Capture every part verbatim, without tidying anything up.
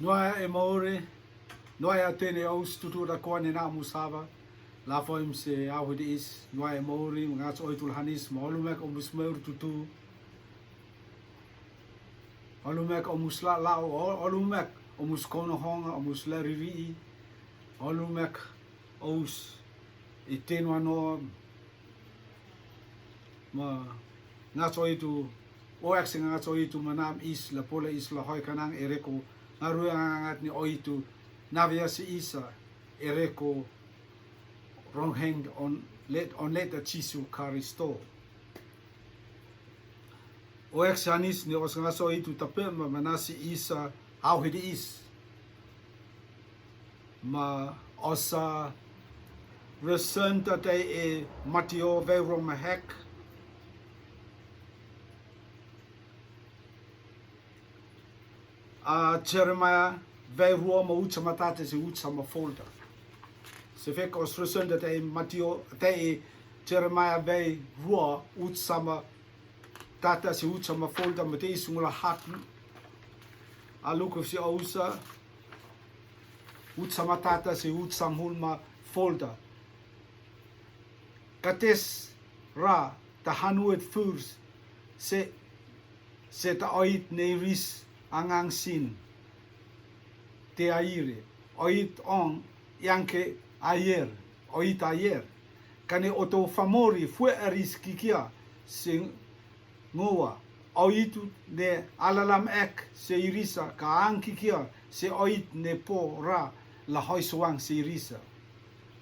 Noa e mauri, noa e atene aus tutu da koa ne na musava. La foim se au hidi is, noa e mauri, ngats oitu lahanis, ma olu mek omus maur tutu. Olu mek omus la lau, o-, olu mek omus kono honga, omus la riri. Olu mek aus, i tenu ano, ma ngats oitu, o ek se ngats oitu manam is la pole is la hoi kanang ereko, ngarue ngangat ni oitu, navia se isa, ereko, rongheng on let, on let a Jisu Karisto. O ek se hanis ni os ngats oitu tape ma manasi isa, au hidi is. Ma osa resenta te e Matio vei rua ma hek. A Jeremaia vei rua ma utsa ma tate se utsa ma folta. Se fek os resenta te e Matio, te e Jeremaia vei rua utsa ma tata se utsa ma folta ma te is ngula hak. A luku se ausa. Utsa ma tata se utsa mul ma folta. Kates ra ta hanuet furs se, se ta oit ne iris angang sin. Te aire. Oit ong yang ke ayer. Oit ayer. Kane oto famori fue aris kikia se ngoa, oitu ne alalam ek se irisa, ka ang kikia se oit ne po ra la hoi soang se irisa.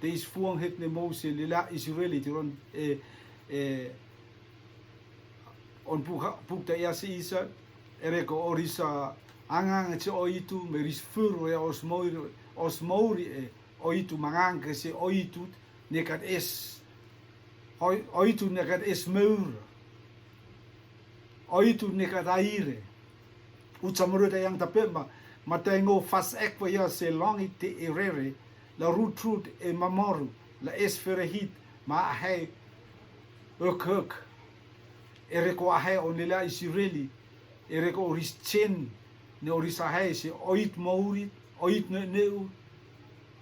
Te is fuang het ne mou se lila Israeli tiron e, e, on puk, puk ta ia se isa, ereko orisa angang se oitu, meris fur e os mouri, os mouri e, oitu mangang ke se oitu, nekat es. Oi-, oitu nekat es meur. Oitu nekat aire. Utsa marue ta yang tape ma, ma tengo fas ek wa ia se longi te erere, la rut rut e mamoru, la es ferehit, ma ahei, ök ök. Ereko ahei on lela Israeli, ereko oris chen, ne oris ahei se oit mouri, oit ne neu,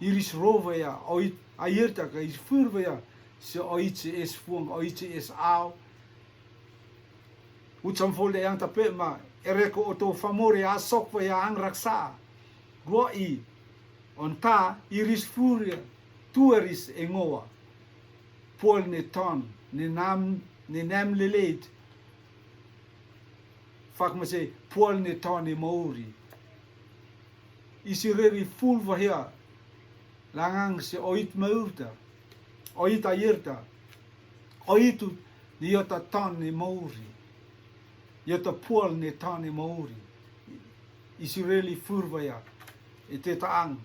iris rova ia, oit airta ka is furva ia, se oit se es fuang, oit se es au. Utsam folde yang tape ma, ereko oto famore a sok va ia ang raksa. Rua i, onta, iris furia, tueris e ngoa. Puol ne ton, ne nam, ne nam leleit. Fak ma se, puol ne ton e mouri. Isireri ful vahia, langang se oit maurta, oit airta, oitu ne iota ton e mouri. Iota puol ne ton e mouri. Isireli fur vahia, e te taang,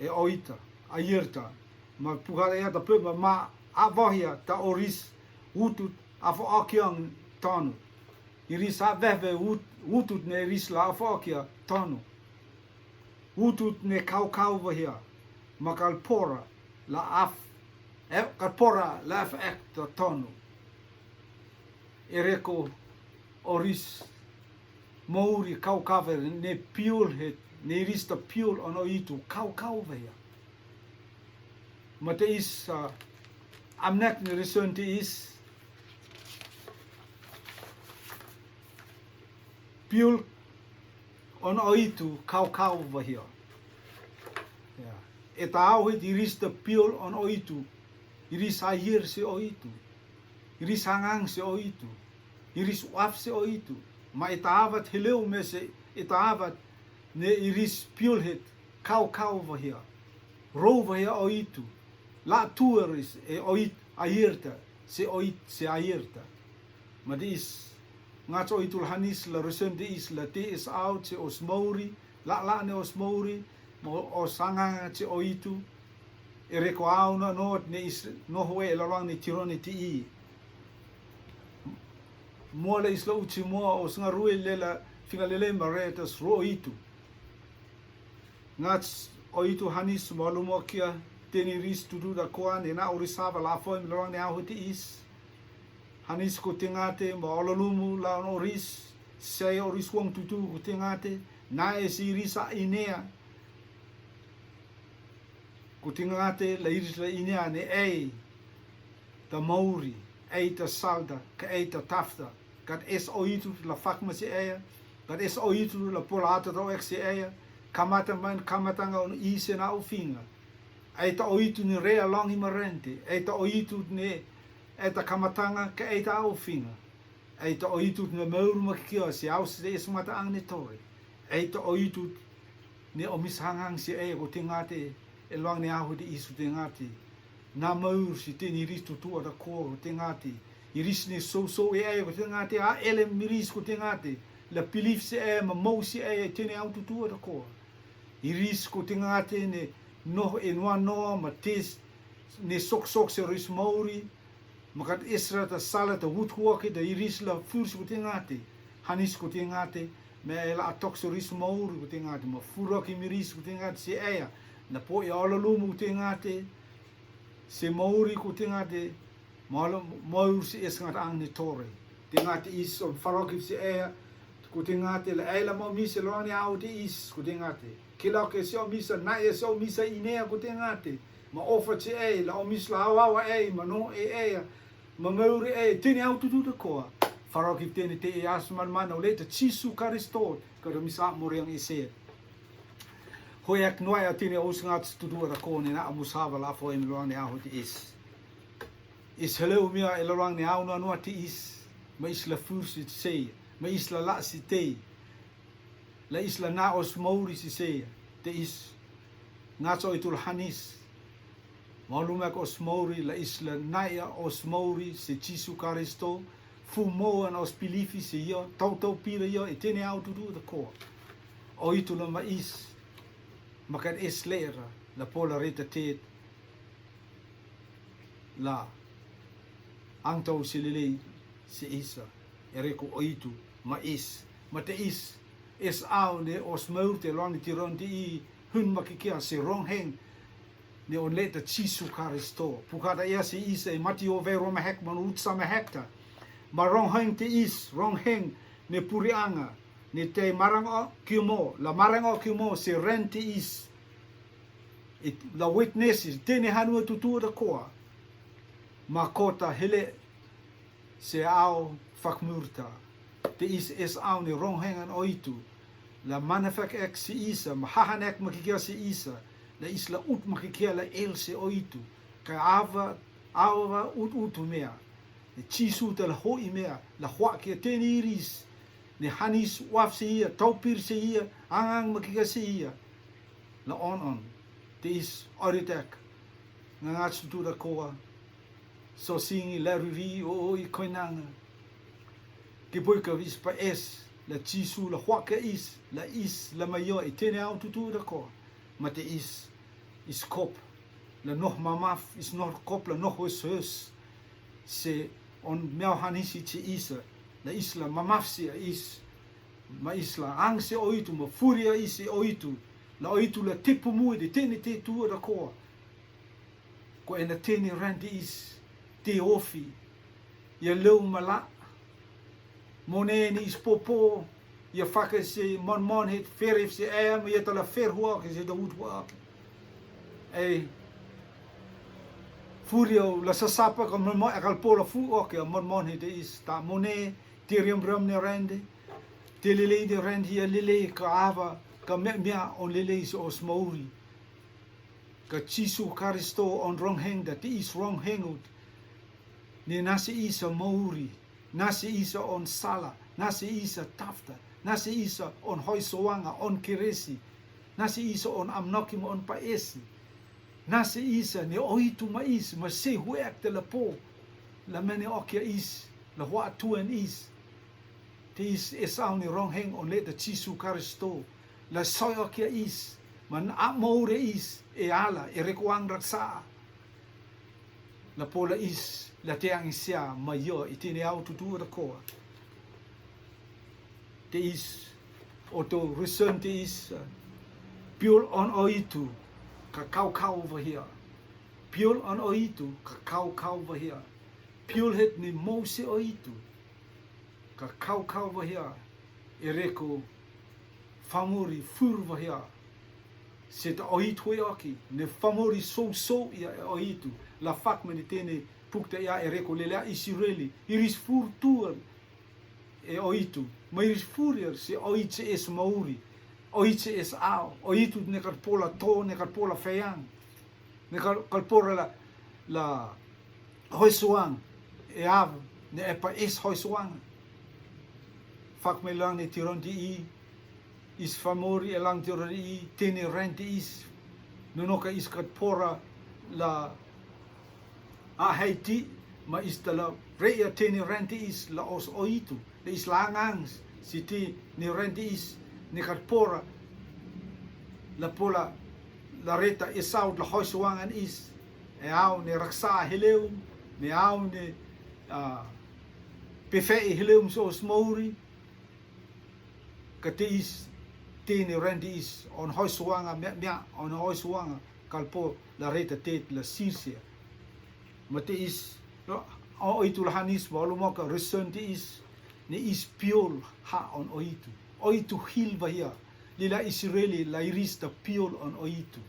e oita, airta, ma pukala ia tape ma, ma a vahia ta oris, utut, a fo okiang tonu. Iris a veve ut-, utut ne iris la a fo okia tonu. Utut ne kau kau vahia, ma kalpora la af, e, kalpora la af ek ta tonu. Ereko oris mouri kau kau vahia, ne piul het, ne iris ta piul on oitu kau kau vahia. Ma te is, a, amnek ne rison te is. Piul on oitu kau kau vahia. Ya. E ta au het iris ta piul on oitu. Iris air se oitu. Iris angang se oitu. Iris uaf se oitu. Ma e ta avat heleu me se e ta avat ne iris piul het kau kau vahia. Rou vahia oitu. La tueris e oit airta, se oit se airta. Ma de is, ngats oitu lahanis la resen de is la te is out se os mouri, la la ne os mouri, mo os anganga se oitu, e reko au na not ne is no hoe la luang ne tirone ti i. Moa la is la uchi moa os nga rue le la finga lele ma re tas ro oitu. Ngats oitu hanis mo lumo kia, teni ris tudu da koa ne na oris sava la foim la luang ne au hoti is. Hanis ko tengate mo olo lumu la on oris, sei oris wang tutu ko tengate, Na'i e se irisa Inea, ko tingate la irisa Inea ne ei ta mauri, ei ta salda, ka ei ta tafta, ka es oitu la fakma se eia, ka es oitu la pola ata ta ek se eia, kamata man, kamata nga on ise na ofinga. Ei ta oitu ne rea longi marente, ei ta oitu ne, ei ta kamatanga, ka ei ta ofinga. Ei ta oitu ne mauru makikia se au se es mata ang ne tore. Ei ta oitu ne omis hanghang se ei ko tingate, e luang ne ahu de isu tingate. Na mauru se te ni ris tutu ada ko tingate. Iris ne so so e ei ko tingate, a ele miris ko tingate. La pilif se ei, ma mou se ei, te ne au tutu ada ko. Iris ko tingate ne noh e noa noa, ma tes ne sok sok se ris mauri. Ma ka esra ta sala ta wut huaki ta iris la furs ko tingate. Hanis ko tingate, me ei la atok se ris mauri ko tingate, ma fura ki miris ko tingate se eia. Na po e ola lumu ko tingate, se mauri ko tingate, ma ola mauri se es ngat ang ne tore. Tingate is on faroki se eia, ko tingate la ei la ma omis e luang ne au te is, ko tingate. Kila ke se omisa, na'i e se omisa Inea ko tingate. Ma ofa se ei, la omis la awa awa ei, ma no e ei, ma mauri ei, te ne au tutu ta koa. Faroki te ne te e as man man, o le ta Jisu Karisto, ka ta misa moriang e se. Hoyak noa e te ne os ngat tutu ta ko ne na amusava la fo em luang ne ahu te is. Is heleu mia e luang ne au noa noa te is, ma is la furs se, ma is la la se te. La is la na os mauri se se, te is. Nga so itu la hanis. Maulu mak os mauri, la is la na'i os mauri se Jisu Karisto. Fu moan os pilifi se ia, tau tau pira ia, e te ne au tutu ta koa. Oitu la ma is, ma ka es lera, la pola reta tet. La ang tau se lelei se isa, e reko oitu ma is, ma te is, es au ne os maur te luang ne tiron te i hun makikia se rongheng, ne on le ta Jisu Karisto. Pukada ia se isa e mati o vero mahek, manu utsa mahek ta. Ma rongheng te is, rongheng ne puri anga, ne te marang o kiumo, la marang o kiumo se ren te is. It, la witness is, te ne hanua tutu da koa. Ma kota hele se au fakmurta. Te is es au ne rongheng an oitu. La mana fak ek se isa, ma hahan ek makikia se isa. La is la ut makikia la el se oitu. Ka ava, ava ut utu mea. E Jisu ta la hoi mea, la hua kia te ne iris. Ne hanis waf se ia, taupir se ia, angang makikia se ia. La on on. Te is oritek. Nga ngat sutu da koa. So singi la riri o o i koinanga. Ki boi ka vis pa es, la Jisu la hua ka is, la is la maio i te ne au tutu da koa. Ma te is, is kop, la noh mamaf, is noh kop, la noh hos hos. Se on miau hanis i se isa, la is la mamaf se a is. Ma is la ang se oitu, ma furi a is e oitu. La oitu la tipu mu e te ne te tu da koa. Ko ena te ne ran te is, te ofi. Ia leu mala. Mone ni is popo, ia faka se mon mon het ferif se em, ia tala fer hua ke se da ut hua. Ei, furi au la sasapa ka mon mon, ekal pola fu oke, mon mon het is, ta mone, te riam riam ne rende, te lele ne rende, ia lele ka ava, ka mea mea on lele se os mauri. Ka Jisu Karisto on rongheng da te is rongheng ut. Ne na se isa mauri, na se isa on sala, na se isa tafta, na se isa on hoi soanga, on keresi, na se isa on amnoki ma on paesi. Na se isa ne oitu ma is, ma se huek te la po, la mene okia is, la hua tuan is. Te is esau ne rongheng on le ta Jisu Karisto, la soi okia is, man a moure is, e ala, e rekuang raksa. La pola is, la te ang isia, ma io, i te ne au tutu da koa. Te is, o to reason te is, uh, piul on oitu, ka kau kau vahia. Piul on oitu, ka kau kau vahia. Piul het ni mou se oitu, ka kau kau vahia. E reko famori furvahia. Se ta oit ho'i aki, ne famori sousou ia e oitu. La fakme ni tene pukta ia e reko lele a Isireli, iris fur tuar e oitu. Ma iris fur ia se oit se es mauri, oit se es ao, oitu ne kat pola to, ne kat pola feang, ne kat, kat pola la, la hoisuang, e av, ne epa es hoisuang. Fakme lang ne tiron di i, is famori e lang tiron di i, tene ren di is, nonoka is kat pora la a Haiti, ma is tala reia tene ren di is la os oitu, la is langang, si tene ren di is, ne kat pora, la pola, la reta e saut la hoisuangan is, e au ne raksa heleu, ne au ne, ah, pefe'i heleu se os mauri, ka te is, tene ren di is, on hoisuanga, mia, mia, on hoisuanga, kalpo, la reta te, la sirsia. Ma te is, no, o, oitu la hanis, ma olo moka, reson te is, ne is piol ha on oitu. Oitu hil vahia, lila Isireli, la iris ta piol on oitu.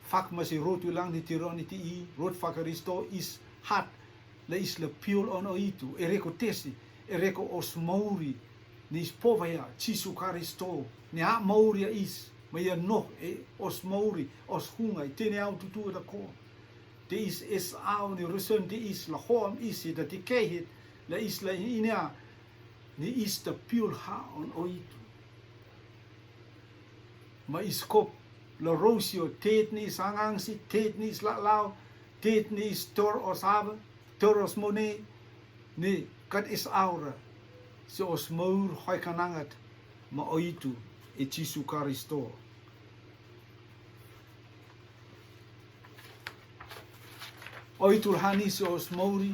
Fakma se rotu lang ni tironi ti i, rot fakaristo is hat, la is la piol on oitu, e reko tesi, e reko os mauri, ni is povaya, Jisu Karisto, ni a mauri a is, ma ia noh e os mauri, os hunga, i tene au tutu da ko. Te is es au ni reson te is la hoam is da te kehit, la is la inia, ni is ta piol ha on oitu. Ma is kop la rosio, tet ni is angangsi, tet ni is la lau, tet ni is tor os ava, tor os mone, ni kat is aura, se os maur hoi kanangat, ma oitu e Jisu Karisto. Oitu la hani se os mauri,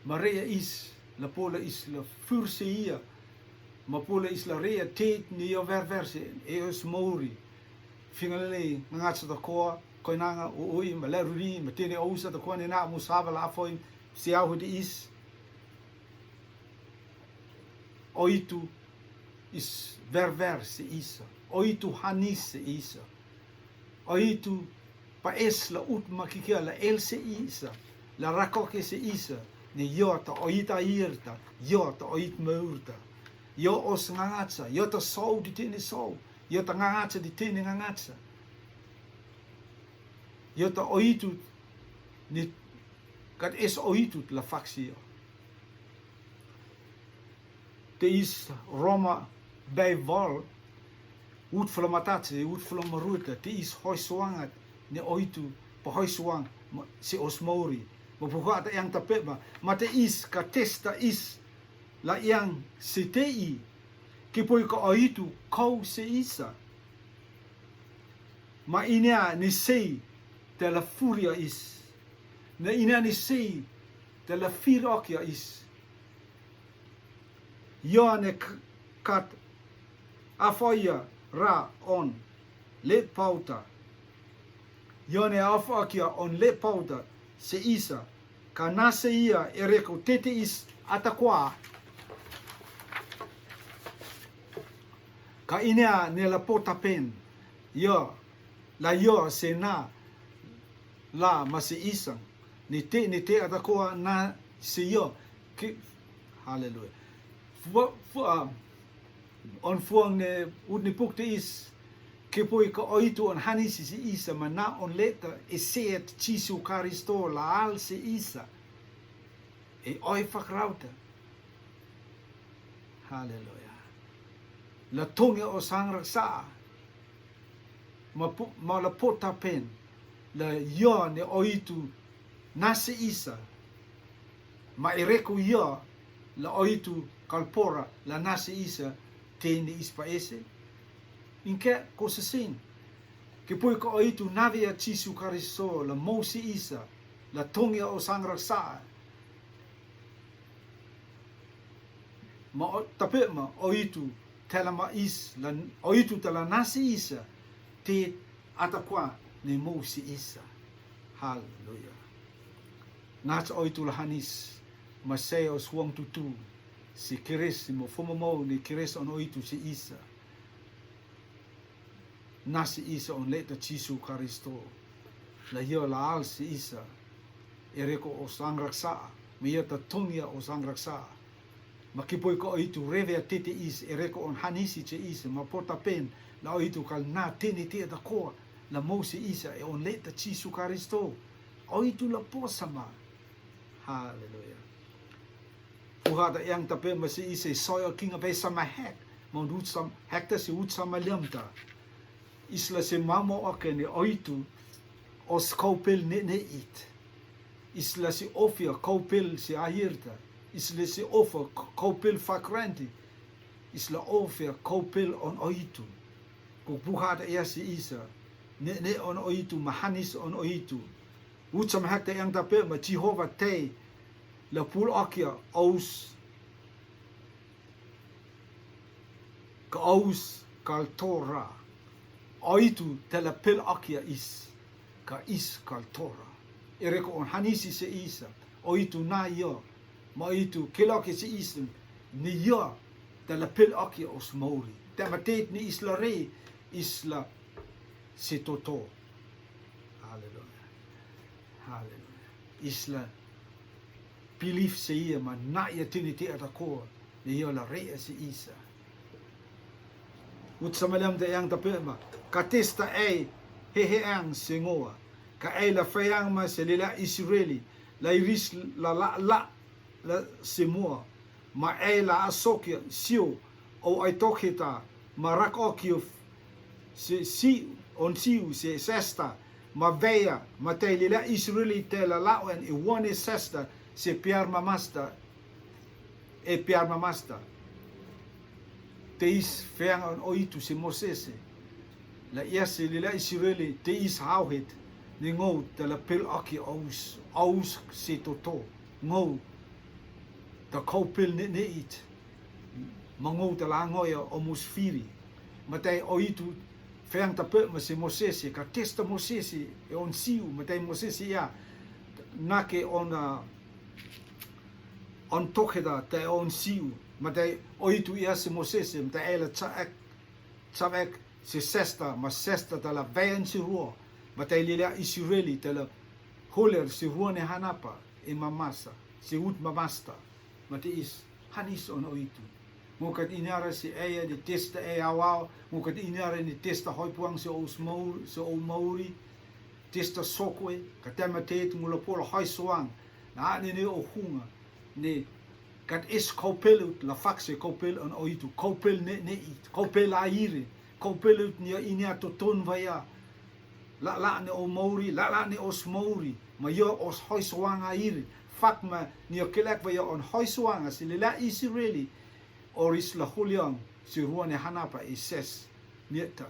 ma rea is, la pola is la furse ia, ma pola is la rea tet ni io ververse, e os mauri. Fingalele, ngangat sa ta koa, koinanga, o ui, ma la ruri, ma tene o usa ta koa ni na musava la foi, se au de is. Oitu is verver se isa. Oitu hanis se isa. Oitu pa es la ut makikia la el se isa. La rakoke se isa. Ni io ta oit airta, io ta oit maurta. Io os ngangatsa, io ta sou di tene sou, io ta ngangatsa di tene ngangatsa. Io ta oitu, ni kat es oitu la faksio. Te is Roma Baibol, ut fala matat se, ut fala maruta, te is hoi suangat, ne oitu, pa hoi suang, ma, se os mauri. Ma puha ta yang ta pe ma, ma te is ka testa is, la yang se te i, ke poi ka oitu, kau se isa. Ma inia ni sei, te la furia is. Na inia ni sei, te la fir okia is. Io ne k-, kat afoia ra on le pauta. Io ne afoakia on le pauta se isa. Ka nase ia e reko tete is atakoa. Ka inia ne la pota pen. Io, la io se na la ma se isan. Ni te, ni te atakoa na se io. Ke, haleluia. Fua, fua, ah, on fuang ne, ut ni puk te is. Ke poi ka oitu on hani se, se isa, ma na on leta, e seet Jisu Karisto la al se isa. E oi fakrauta. Haleluia. La tonge o sang raksa. Ma pu-, ma la pota pen. La io ne oitu nase isa. Ma e reko io la oitu kalpora la nase isa te ni ispa ese. Inke ko se sin. Ke poi ka oitu nave a Jisu Karisto la mou se isa. La tonge o sang raksa. Ma o, tape ma, oitu, tela ma is, la, oitu tela nase isa, te atakoa, ne mou se isa. Haleluia. Ngat oitu la hanis, ma se o suang tutu. si Kirisi mo fumamau ni Kirisi on oitu si Isa. Na si Isa on leta Jisu Karisto. La io la al si Isa. E reko o sangraksa. Ma io ta tongia o sangraksa. Ma kipoi ka oitu revea tete Isa. E reko on hanisi si Isa. Ma porta pen la oitu kal na tene te ta koa. La mou si Isa. E on leta Jisu Karisto. Oitu la posa ma. Haleluya. Puha ta yang ta pe ma si Isa i soyo kinga pe sama hek. Ma un ut sam hek ta si ut sama liam ta. Isla si mamo ake ni oitu os kaupel ne ne it. Isla si ofia kaupel si ahirta. Isla si ofa kaupel fakrenti. Isla ofia kaupel on oitu. Ku puha ta ia si Isa. Ne ne on oitu, mahanis on oitu. Ut sama hek ta yang ta pe ma Jehova te la pul akia aus ka aus kal Tora. Oitu te la pel akia is ka is kal Tora. E reko on hanisi si Isa. Oitu na io. Ma oitu kelo ke si Isa. Ni io te la pel akia os mauri. Te ma tet ni isla re isla si toto. Haleluya. Haleluya. Isla pilif si ia ma na ia tini te ata koa ni io la rea si Isa. Ut sama liam ta yang ta pe ma ka testa ei he he ang si ngoa ka ei la fayang ma si lila Israeli la iris la la la la si mua ma ei la asokia sio o ai tokheta ma rak okio si si on siu si sesta ma veia ma te lila Israeli te la lawen i wane sesta si piar mamasta e piar mamasta. Te is feang on oitu si Mosese la ia si lila Israeli te is hauhet ni ngou te la pel aki aus aus si toto ngou ta kaupel ne ne it. Ma ngou ta la ngoia o Mosfiri. Ma te oitu feang ta pe ma si Mosese ka testa Mosese e on siu ma te Mosese ia na ke on on tokheta te on siu ma te oitu ia si Mosese ma te ela chaek chaek si sesta ma sesta ta la vean si rua ma te lila Israeli te la holer si rua ne hanapa e mamasa si ut mamasta. Ma te is hanis on oitu. Mo kat inara si eia di testa eia wao mo kat inara ni testa hoi puang si os mauri si o mauri testa sokwe ka te ma te tu ngula pola hoi soang na ne ne o hunga ne kat is kaupel ut la fak si kaupel on oitu kaupel ne ne it kaupel aire kaupel ut nia inia toton vaya. La la ne o mauri la la ne os mauri ma io os hoi soang aire fak ma nia kelek vaya on hoi soang si lila Israeli oris la huliang si rua ne hanapa i ses nieta.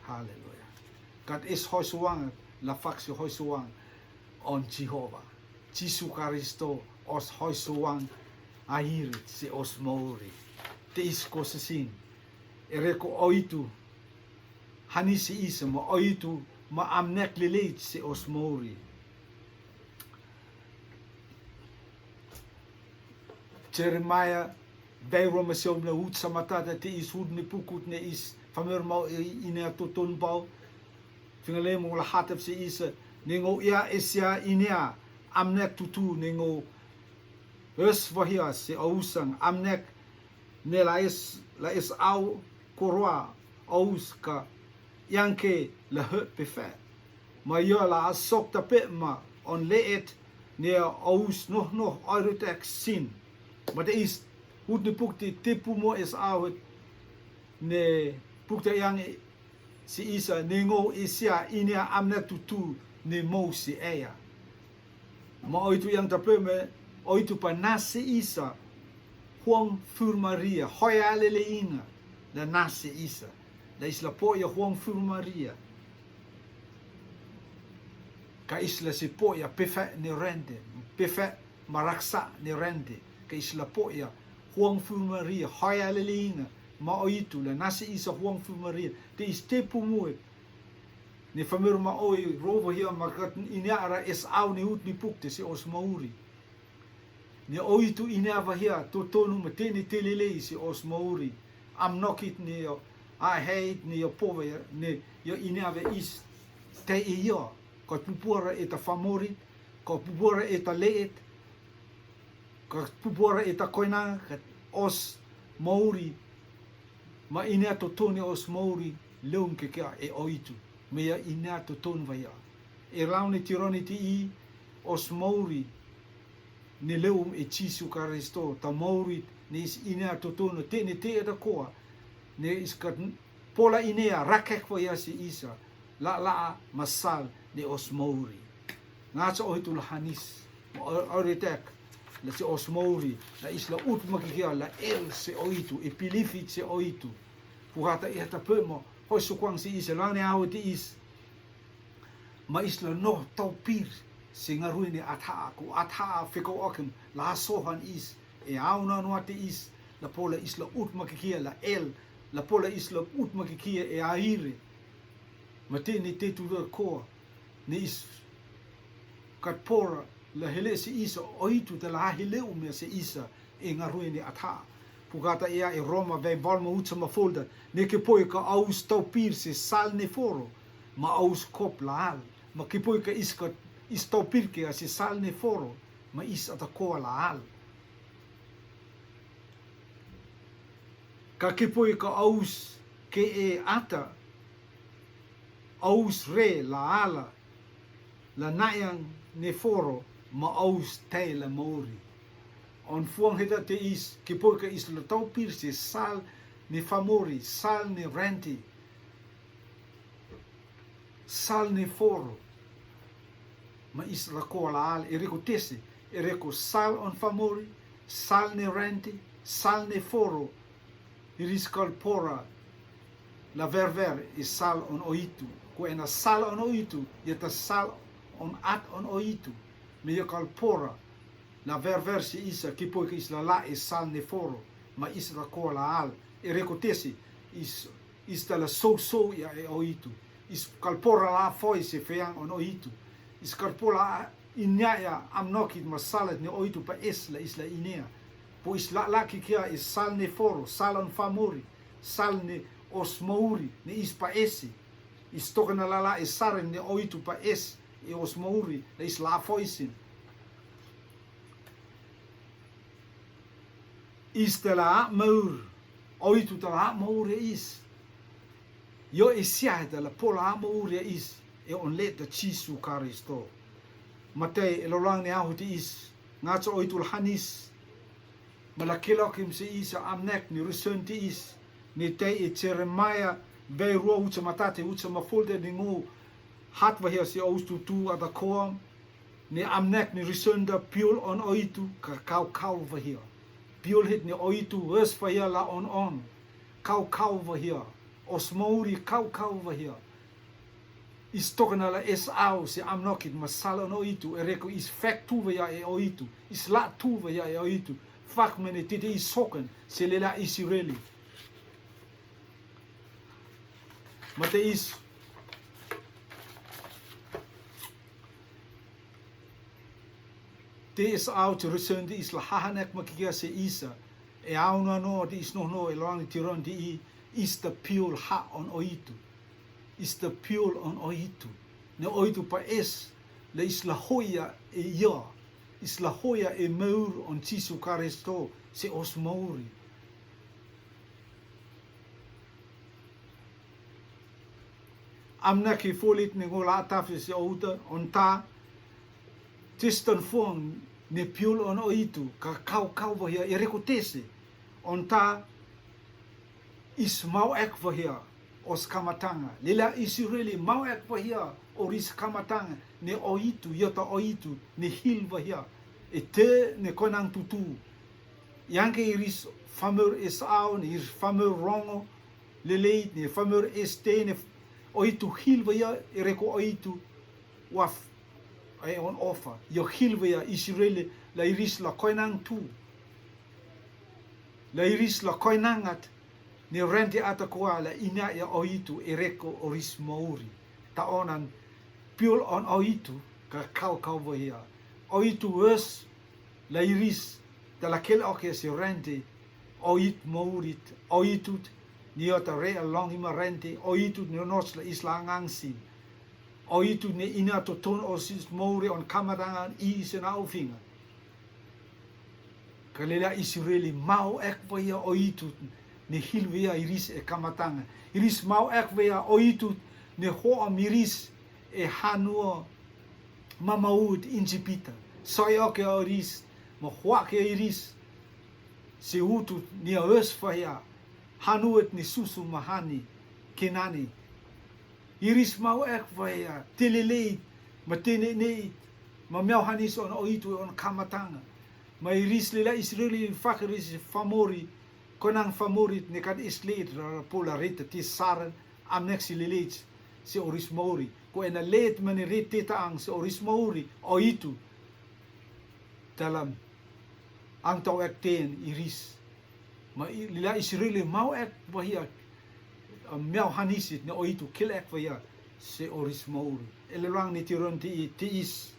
Haleluya. Kat is hoi suang la fak si hoi suang on Jehova Jisu Karisto os hoi suang ahirit si os mauri. Te is ko sesin ereko oitu hani si isa ma oitu ma amnek lileit si os mauri. Jeremaia dai roma siom na ut sa matata te is ut ni pukut ne is famer mau ine a toton bau. Fingalemo la hatap si isa ne ngou ia esia ine a amnek tutu ne ngou es vahia si ausang amnek ne la es la es au koroa aus ka iangke la he pefe. Ma ia la asok tape ma on leet ne aus noh noh airutek sin. Ma te is ut ni pukti tipu mo es au ne pukta iang si isa ne ngou isia ine a amnek tutu ne mou si ea. Ma oitu iang tape me oitu pa nasi isa huang furmaria hoia lele inga la nasi isa la isla poia huang furmaria. Ka isla si poia pefe ni rente pefe maraksa ni rente ka isla poia huang furmaria hoia lele inga. Ma oitu la nasi isa huang furmaria te is te pumue. Ni famer ma oi rovo hia markat ini ara es au ni ut ni pukte si os mauri. Ne oitu ʻinea vahia totonu ma teʻeni te lelei se ʻos mauri. Amnokit ne io ʻaheid ne io pover ne io ʻinea vei ʻis. Tei io, ka pupua ra ʻeta famorit, ka pupua ra ʻeta leʻet, ka pupua ra ʻeta koenaŋa, ka ʻos mauri. Ma ʻinea totonu ʻos mauri leum ke kea e oitu. Meia ʻinea totonu vahia. E laune tironi ti i ʻos mauri ne leum e Jisu Karisito, ta mauri ne ʻis ʻinea totonu teʻeni te ʻeta koa, ne ʻis ka pola ʻinea rakek vahia se ʻisa, laʻa laʻa ma sal ne ʻos mauri. Ŋatsa oitu la hanis, ma ʻo-, ʻoretek, la se ʻos mauri, la ʻis la utma ke kea la el se oitu, e pilifit se oitu. Pukata e ta pemo, hoi sukwaŋ se ʻisa, laŋ ne awe te ʻis. Ma ʻis la no taupir se ŋarueni ʻathaʻa, ko ʻathaʻa fekau ʻokem la sohan ʻis, e au na noa te ʻis, la pola ʻis la utma ke kea la el, la pola ʻis la utma ke kea e aire. Ma teʻeni te tu la koa, ne ʻis kat pora la hele se ʻisa oitu ta la hele ʻumea se ʻisa, e ŋarueni ʻathaʻa. Pukata ea e Roma vei valma utsa ma folda, ne ke poi ka aus taupir se sal ne foro, ma aus kop la al, ma ke poi ka ʻis ka ʻis taupir ke a se sal ne foro, ma ʻis ʻata koa la al. Ka ke poi ka aus ke e ʻata, aus re la ala, la naʻiaŋ ne foro, ma aus tei la mauri. ʻOn fuaŋ heta te ʻis, ke poi ka ʻis la taupir se sal ne famori, sal ne renti, sal ne foro, ma ʻis la koa la al, e reko tese, e reko sal ʻon famori, sal ne renti, sal ne foro, ʻiris kal pora la verver e sal ʻon oitu. Ko ena sal ʻon oitu, ia ta sal ʻon at ʻon oitu. Meia kal pora la verver se ʻisa, ke poi ka ʻis la la e sal ne foro, ma ʻis la koa la al, e reko tese, ʻis, ʻis ta la sousou ia e oitu. ʻIs kal pora la foi se feaŋ ʻon oitu. ʻIs kal pora ʻinea ia amnokit ma salat ne oitu pa es la ʻis la ʻinea. Po ʻis la la ke kea e sal ne foro, sal ʻon famori, sal ne ʻos mauri, ne ʻis pa esi. ʻIs toka na la la e saren ne oitu pa es, e ʻos mauri, la ʻis la foi sin. ʻIs ta la maur, oitu ta la maur e ʻis. Io e sia heta la pola maur e ʻis, e ʻon leta Jisu Karisito. Matei e lolaŋ ne ahu te ʻis, ŋatsa oitu la hanis. Ma la kelokim se ʻisa amnek ne risen te ʻis, ne tei e Jeremaia vei rua utsa ma tate utsa ma folde ne ŋo hat vahia se aus tutu ʻata koam, ne amnek ne risen ta piul ʻon oitu ka kaukau vahia. Piul hit ne oitu wes vahia la ʻon ʻon. Kaukau vahia. ʻOs mauri kaukau vahia. ʻIs toka na la es au se amnokit ma sal ʻon oitu, e reko ʻis fek tu vahia e oitu, ʻis la tu vahia e oitu, fak mene tite ʻis soken, se lela ʻIsireli. Mate ʻis. Te es au te resen te ʻis la hahanek ma kikia se ʻisa, e au na no te ʻis no no e loang tiron te ʻi, ʻis ta piul ha ʻon oitu. ʻIs ta piul ʻon oitu. Ne oitu pa es, la ʻis la hoia e ia. ʻIs la hoia e maur ʻon Jisu Karisito, se ʻos mauri. Amnek i folit ne ŋo la atafi se outa, ʻon ta, tistan fuang ne piul ʻon oitu, ka kaukau vahia e reko tese, ʻon ta, ʻis mau ek vahia, ʻos kamataŋa. Lela ʻIsireli mau ek vahia, ʻoris kamataŋa, ne oitu, ia ta oitu, ne hil vahia. E te, ne koenaŋ tutu. Yaŋke ʻiris fameur es au, ne ʻiris fameur roŋo, lelei, ne fameur este, ne oitu hil vahia, e reko oitu, waf, e ʻon ofa. Ia hil vahia ʻIsireli, la ʻiris la koenaŋ tu. La ʻiris la koenaŋat, ne renti ʻata koa la ʻinea ia oitu e reko ʻoris mauri. Ta ʻonan piul ʻon oitu ka kaukau vahia. Oitu wes La Iris, ta la kele oke se rente, oit mourit, oitut, ni ota re a longi ma rente, oitut ni onos la isla angansin. Oitut ni ina toton osis mouri on kamatangan i se na ofinga. Ka lila Israeli mau ek vaia oitut ni hil vaia Iris e kamatanga. Iris mau ek vaia oitut ni hoa miris e hanua mamaut Injipita. Soi oke Iris, ma hoa ke Iris, se utut ni a os vaia, hanuet ni susu mahani, Kenani. Iris mau ek vaia, teleleit, ma teneneit, ma miau hanis on oitu on kamatanga. Ma Iris lila Israeli fak Iris famori, konang famori, ne kat isleit, ra pola reta ti saran, amnek si leleit, se oris mauri. Ko ena let mani reta ang se oris mauri, oitu. Talam, ang tau ek ten Iris. Ma i-, lila Israeli mau ek vaia, a, miau hanisit ne oitu kil ek vaia se oris mauri. Ele luang ni tiron ti i, ti is,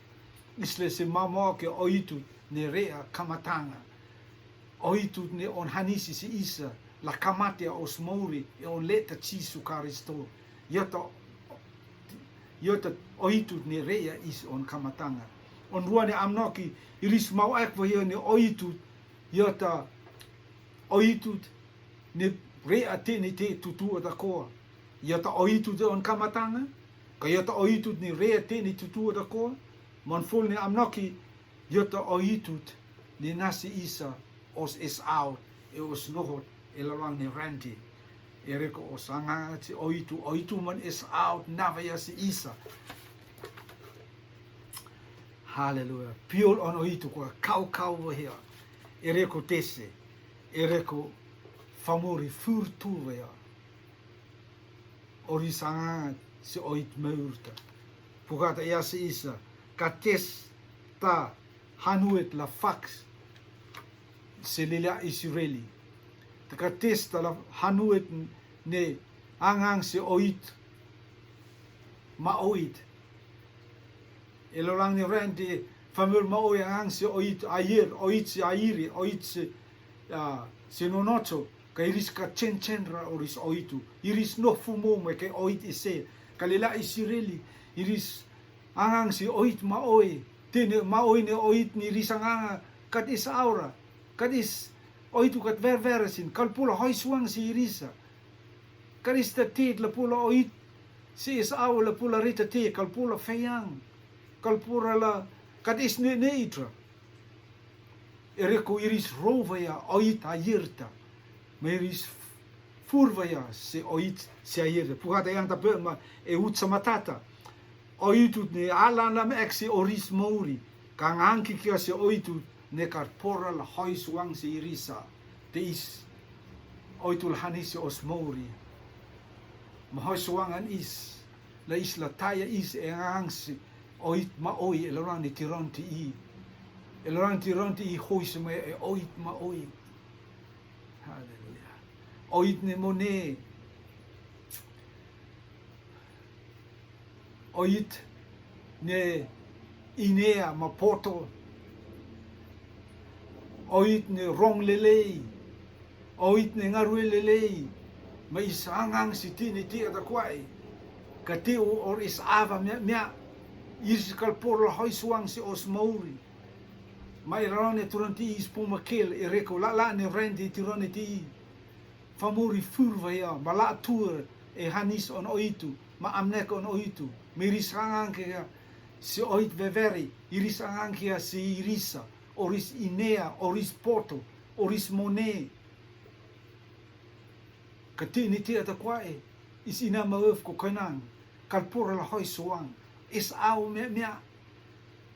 isle se mamo ke oitu ne rea kamatanga. Oitu ne on hanisi se isa, la kamate a os mauri, e on leta Jisu Karisto. Iota, iota oitu ne rea is on kamatanga. On rua ne amnoki, Iris mau ek vaia ne oitu, iota oitut ni rea te ni te tutu o takoa. Iota oitut on kamatanga, ka iota oitut ni rea te ni tutu o takoa. Mon ful ni amnoki, iota oitut ni nasi isa os Esau, e os nohot, e lalwang ni renti. E reko os anga si oitu, oitu mon Esau nava ia si isa. Haleluya. Piol on oitu ko kau kau vaia. E reko tese. E reko famori furtu vaia. Ori sanga se oit maurta. Pukata ia se isa. Ka tes ta hanuet la faks se lila Israeli. Ta ka tes ta la hanuet ne angang se oit. Ma oit. E lo lang ni ren te famil ma oi ang se oit ayer, oit se aire, oit se, ah, se nonocho, ka iris ka chen chen ra oris oitu. Iris no fumo me ke oit ise. Ka lila Israeli, iris ang ang se oit ma oi. Te ne ma oi ne oit ni iris ang ang kat is aura. Kat is oitu kat ver ver sin. Kalpula hoi suang si irisa. Kat is ta tit la pula oit. Si is au la pula rita ti, kalpula feyang. Kalpura la, kat is ne ne itra. E reko iris ro vaia oit ayerta. Ma iris fur vaia se oit se ayerta. Pukata yang ta pe ma e ut sa matata. Oitut ne ala nam ek se oris mauri. Ka ngangki kia se oitut ne kar pora la hoi suang se irisa. Te is oitu la hani se os mauri. Ma hoi suang an is. La is la taya is e ngang se oit ma oi e la rang ni tiron ti i. E la rang tiron ti i hoi se me e oit ma oi. Haleluya. Oit ne mone. Oit ne inea ma poto. Oit ne rong lelei. Oit ne ngarue lelei. Ma is ang ang si ti ni ti ata kuai. Ka ti u or is ava mia mia. Is kalpor la hoi suang si os mauri. Ma i rane turan ti i spuma kel e reko la la ne ren ti turan ti i. Famuri fur vaia, ma la tur e hanis on oitu, ma amnek on oitu, ma iris ang ang kia si oit veveri, iris ang ang kia si irisa, oris inea, oris poto, oris mone. Ka ti ni ti ata kuai, is ina ma uf ko kanang, kalpor la hoi suang, is au mia mia,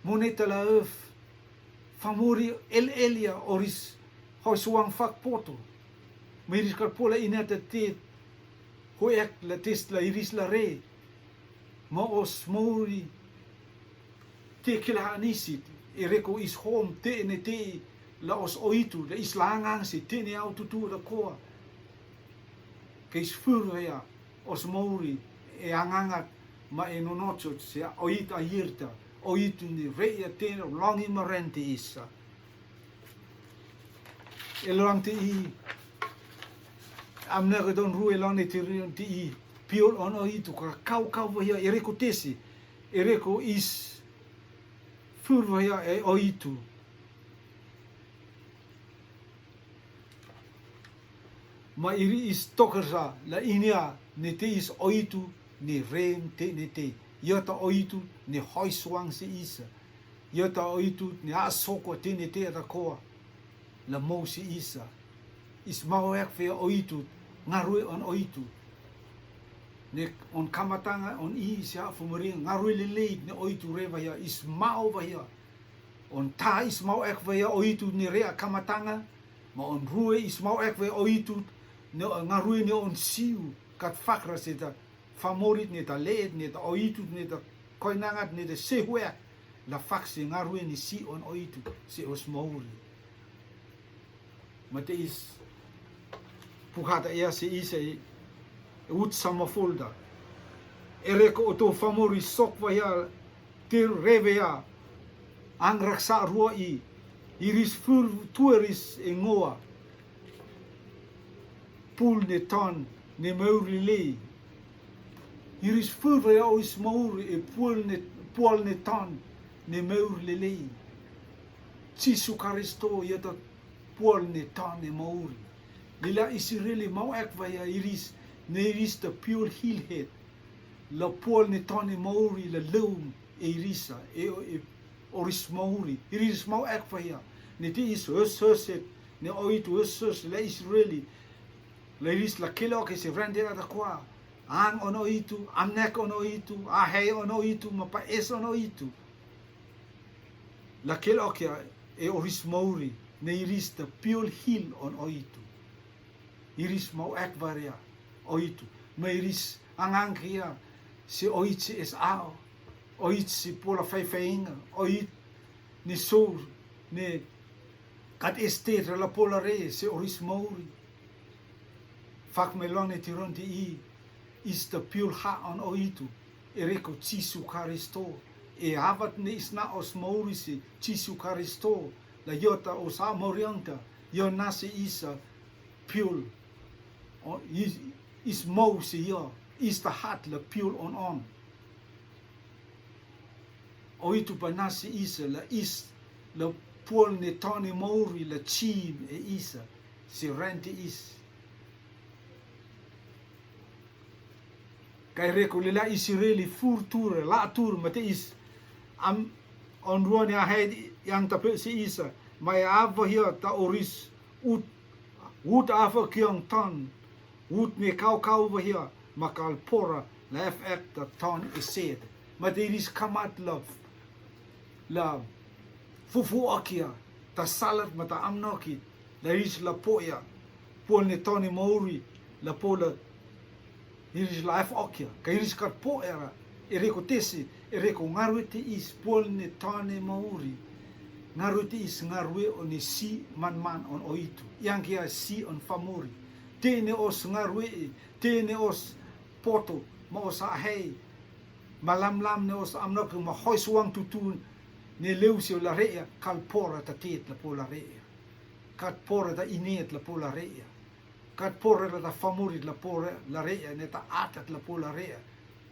mone ta la uf, famuri el elia oris hoi suang fak poto, ma iris kalpula ina ta ti, ho ek la tis la iris la re, ma os mauri, te kila hanisit, e reko is hom, te ne te, la os oitu, la is la ang ang si, te ne au tutu la koa. Ke is fur vaia, os mauri, e ang angat, ma e nonocho, se oit ayerta, oitu ni re ia te, longi ma renti isa. e lawang te i, am na ka don ru e lawang ne te ri te i, piol on oitu ka kau kau vahia, e reko tesi, e reko is fur vahia e oitu. Ma iri is tokersa la inia ne te is oitu ne rem te ne te. Iota oitu ne hoi suang se isa. Iota oitu ne a soko te ne te ata koa. La mou se isa. Is mau ek fe oitu, ngarue on oitu. Ne on kamatanga, on i se a fumari, ngarue lelei ne oitu re vahia, is mau vahia. On ta is mau ek vahia oitu ne re a kamatanga, ma on rue is mau ek vahia oitu ne ngarue ne on siu, kat fakra se ta famorit ne ta leet ne ta oitu ne ta koinangat ne ta sehuek, la fak se ngarue ne si on oitu, se os mauri. Ma te is puhata ia se isa i ut sama folda. E reko oto famori sok vahia, tir revea, ang raksa rua i, iris fur tueris e ngoa. Pul ne ton ne mauri lelei. Iris fur vahia ois mauri e pul ne, pul ne ton ne mauri lelei. Jisu Karisto iota pol ne ton e mauri. Lila Isireli mau ek vahia iris, ne iris ta piol hilhet. La pol ne ton e mauri la laum e irisa, e, e oris mauri. Iris mau ek vahia. Ne te is hos hoset, ne oitu hos hos la Isireli. La iris la kele oke se vrande ata koa. Ang on oitu, amnek on oitu, ahei on oitu, ma pa es on oitu. La kele oke e oris mauri, ne iris ta piol hil on oitu. Iris mau ek vahia oitu. Ma iris angang kia se oit se es ao. Oit se pola faifainga. Oit ne sour ne kat este la pola re se oris mauri. Fak mai lone tiron te i, is ta piol ha on oitu, e reko Jisu Karisto, e avat ne is na os mauri se Jisu Karisto, la iota os a mauri anta, io na se isa piol, o, is, is mau se io, is ta hat la piol on on. Oitu pa na se isa la is, la pol ne ton e mauri la chim e isa, se rente is. Kai reko lila Isireli fur tur, la tur, ma te is. Am, on ruane a hed yang ta pe se isa, mai a vahia ta oris, ut, ut a va kiang ton, ut ne kau kau vahia, ma kal pora, la ef ek ta ton e sed. Ma te iris kamat la, la fufu okia, ta salat ma ta amnokit, la iris la poia, pol ne ton e mauri, la pola, iris la ef okia, ka iris kat poera, e reko tesi, e reko ngarue te is, pol ne ton e mauri, ngarue te is, ngarue on e si man man on oitu, yang kia si on famori, te ne os ngarue, te ne os poto, ma os ahei, ma lam lam ne os amnok, ma hoi suang tutu, ne leu sio la rea, kal pora ta tet la pola rea. Kat pora ta inet la pola rea. Kat pora la ta famorit la pola rea, ne ta atat la pola rea.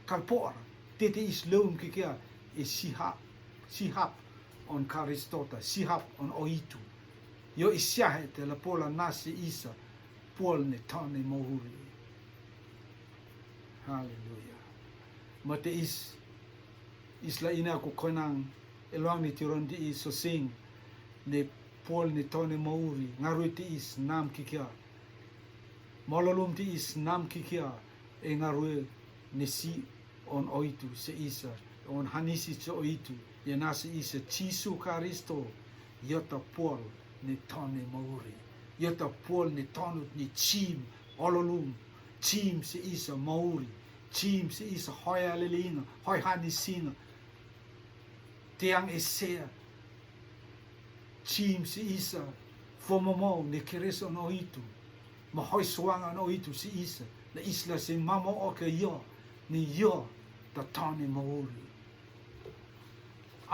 Kal pora, te te is leum ke kia, e sihap, sihap on Karistota, sihap on oitu. Io i siahe te la pola nasi isa, pol ne ton e mauri. Haleluya. Ma te is, is la ina ko konang, e luang ni tiron di is so sing, ne pol ne ton e mauri, ngarue te is nam kikia. Malalum te is nam kikia, e ngarue ne si on oitu se isa, on hanisi se oitu, ia na se isa Jisu Karisto, iota pol ne ton e mauri, iota pol ne tonut ne chim, ololum, chim se isa mauri, chim se isa hoi alelinga, hoi hanisinga, tiang esea, chim se isa, fomomou ne keres on oitu, ma hoi suang on oitu se isa, la isla se mamou oke io, ne io, ta ton e mauri.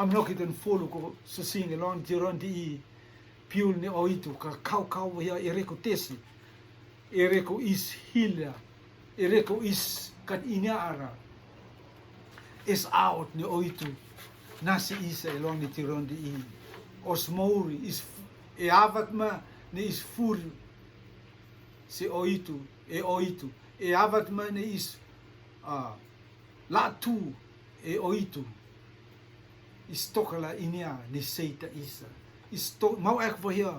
Amnok iten fulu ko susing e lon tiron di i, Piul ne oitu ka kaukau ia e reko tesi, e reko is hila, e reko is kat iniara. Es aut ne oitu, nasi isa e loan ni tiron di i. Os mouri is, e avat ma ne is fur se oitu, e oitu, e avat ma ne is, a, latu e oitu. Is toka la inia ne seita isa. Is to mau ek vahia.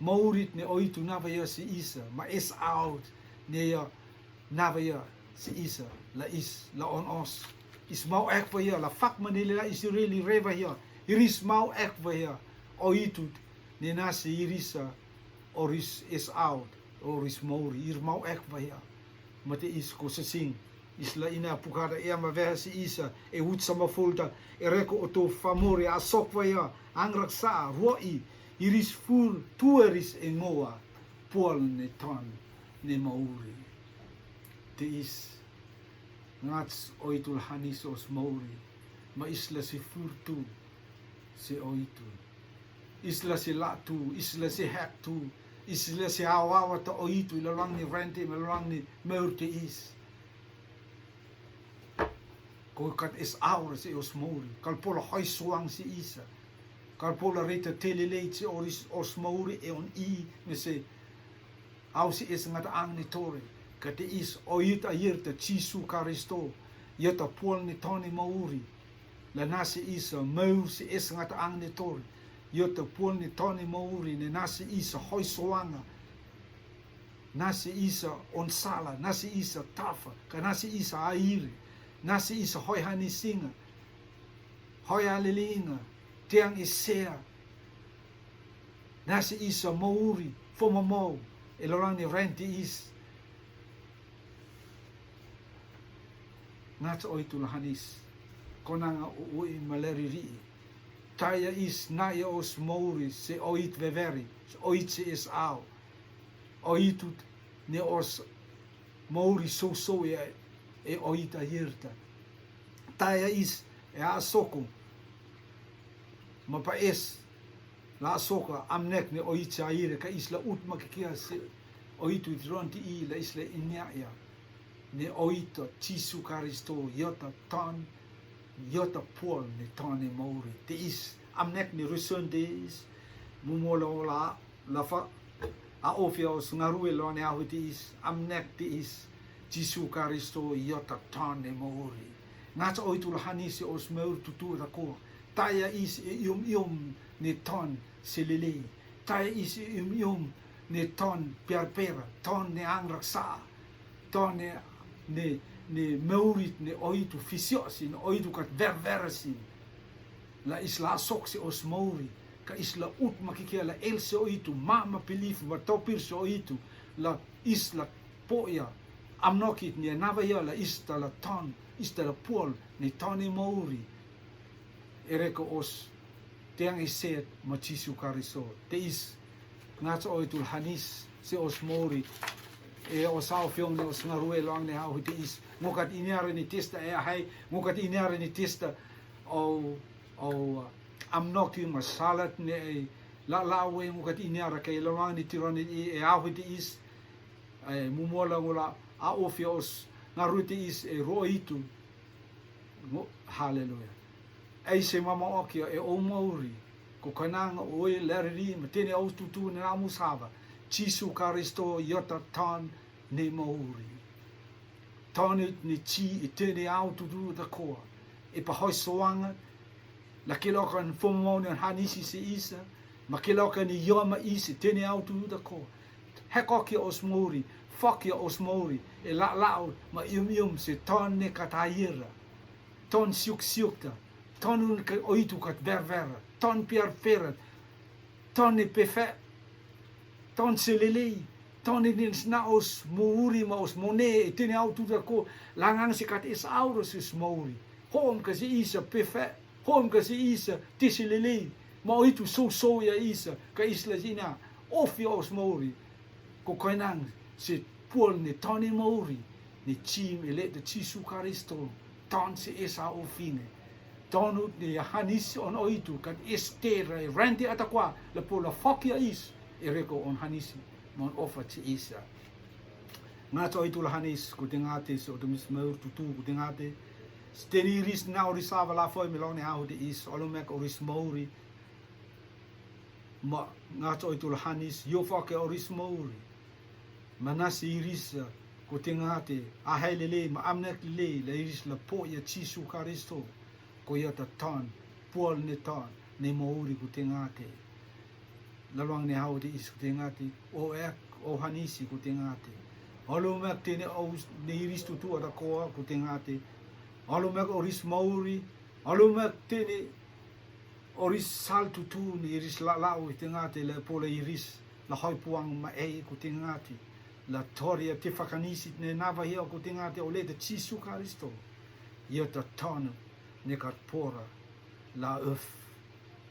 Mourit ne oitu nava ia si isa. Ma es aut ne ia nava ia si isa. La is, la on os. Is mau ek vahia, la fak ma ne la is reli re vahia. Iris mau ek vahia. Oitu ne nasi irisa. Oris es aut. Oris mouri. Ir mau ek vahia. Mate is ko sesing. Is la ina pukada e ama veha si isa, e ut sama folta, e reko oto famore, a sok vahia, angrak sa, ruoi, iris fur, tueris e ngoa, pual ne ton, ne mouri. Te is, ngats oitu la hanis os mouri, ma is la si fur tu, se oitu. Is la si latu, is la si hek tu, is la si awawa ta oitu, i la loan ni renti, ma loan ni meurte is. Ko kat es aura si os mouri, kal pola hoi suang si isa. Kal pola reta teleleit si oris os mouri e on i, me se au si es ngata ang ni tore. Kate is oit a yer ta Jisu Karisto, ia ta pual ni toni mouri. La nasi isa, meur si es ngata ang ni tore. Ia ta pual ni toni mouri, ne nasi isa, hoi suanga. Nasi isa on sala, nasi isa tafa, ka nasi isa aire, nasi isa hoi hanisinga, hoi alilinga, tiang isea, nasi isa mouri, fomomou, e loran ni renti is. Ngat oitu la hanis, konanga ui maleri rii. Taya is na ia os mouri, se oit veveri, se oit se es au. Oitut ne os mouri sousou e, e oit a ierta. Taya is e a soko. Ma pa es la soka amnek ne oit sa ire ka is la ut makikia se oitut ronti i la is la inia ia. Ne oit a Jisu Karisto, iota ton, iota puol ne ton ne mouri. Te is amnek ne ruson te is, mumola ola, la fa, a ofia os ngarue lo ne ahu te is, amnek te is, Jisu Karisto, iota ton ne mouri. Ngat oitu la hanisi os meur tutu da ko, taya is e iom iom ne ton se lele, taya is e iom iom ne ton piarpera, ton ne ang raksa, ton ne, ne, ne meurit ne oitu fisio sin, oitu kat verver sin. La is la sok se os mouri, ka is la ut makikia la el se oitu, ma ma pilif, ma topir se oitu, la is la poia, amnokit ne nava ia la is ta la ton, is ta la puol, ne ton ne mouri. Ere ko os, tiang i set ma Jisu Kariso. Te is, ngat oitu la hanis se os mouri. E os au fiong ne os ngarue loang ne hau te is. Ngokat iniara ni testa e ahai, ngokat iniara ni testa. Au, au, amnoki ma salat ne e la lawe ngokat iniara ke loang ni tironi i e ahu te is. E mumola ngola a ofia os ngarue te is e roitu. Ngo, haleluya. Ai se mama okia e o mouri. Ko kananga o e lariri ma tene au tutu ne namu sava. Jisu Karisto iota ton ne mouri. Ton ne ti e tene au tutu da koa. E pa hoi soanga. La kilokan fomo ne hanisi se isa. Ma kilokan ni ioma isi tene au tutu da koa. Hekokia os mouri. Fokia os mouri. E la lau ma ium ium se ton ne katayera. Ton siuk siukta, ton un ka oitu kat ververa, ton piar pera, ton ni pefe, ton selelei, ton ni sna os mouri ma os mone, e tene au tuta ko, langang se kat is auro se os mouri. Hom ka se isa pefe, hom ka se isa te selelei, ma oitu sou sou ia isa, ka isla zina, ofia os mouri. Ko koinang se puol ne ton ne mouri, ne tim e le te Jisu Karisto, ton se esa ofine. Tonu ni a hanisi on oitu, ka Estera e randi atakoa, la po la foki a Is, e reko on hanisi, mon ofa ti Is a. Ngata oitu la hanisi, ko te ngate, se oto mis maur tutu, ko te ngate. Steni iris na oris ava la foi, me long ne ahu te Is, olo mek oris mauri. Ma, ngata oitu la hanisi, yo foki oris mauri. Manasi iris, ko te ngate, a hai lele, ma amnek lele, la iris la po ia Jisu Karisto. Ko ia ta ton, pual ne ton, ne mauri ko te ngate. La luang ne hau te Is ko te ngate, o ek, o hanisi ko te ngate. Olo mek te ne o ne iris tutu atakoa ko te ngate. Olo mek oris mauri, olo mek te ne oris sal tutu ne iris la lau ko te ngate la po la iris, la hoi puang ma ei ko te ngate. La tori a te fakanisi ne nava hia ko te ngate o le ta Jisu Karisto. Ia ta ton ne kat pora la uf.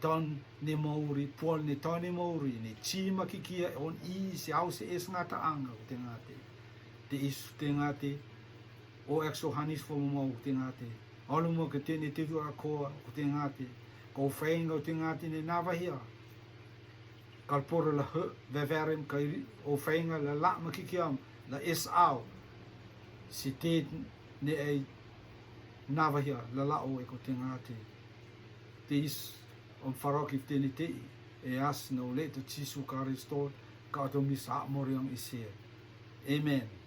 Ton ne mauri, pual ne ton ne mauri, ne chi ma kikia on i se au se es ngata anga ko te ngate. Te Is te ngate, o ek so hanis fo mau ko te ngate. Olo mo ke te ne te tu a koa ko te ngate. Ko fenga ko te ngate ne nava hia. Kal pora la he, veverem ka iri, o fenga la la ma kikiam, la es au. Si te ne ei nava hia, la la o e ko te ngate. Te Is, om farok if te ne te i, e as na o le ta Jisu Karisto, ka oto mis a moriang i se. Amen.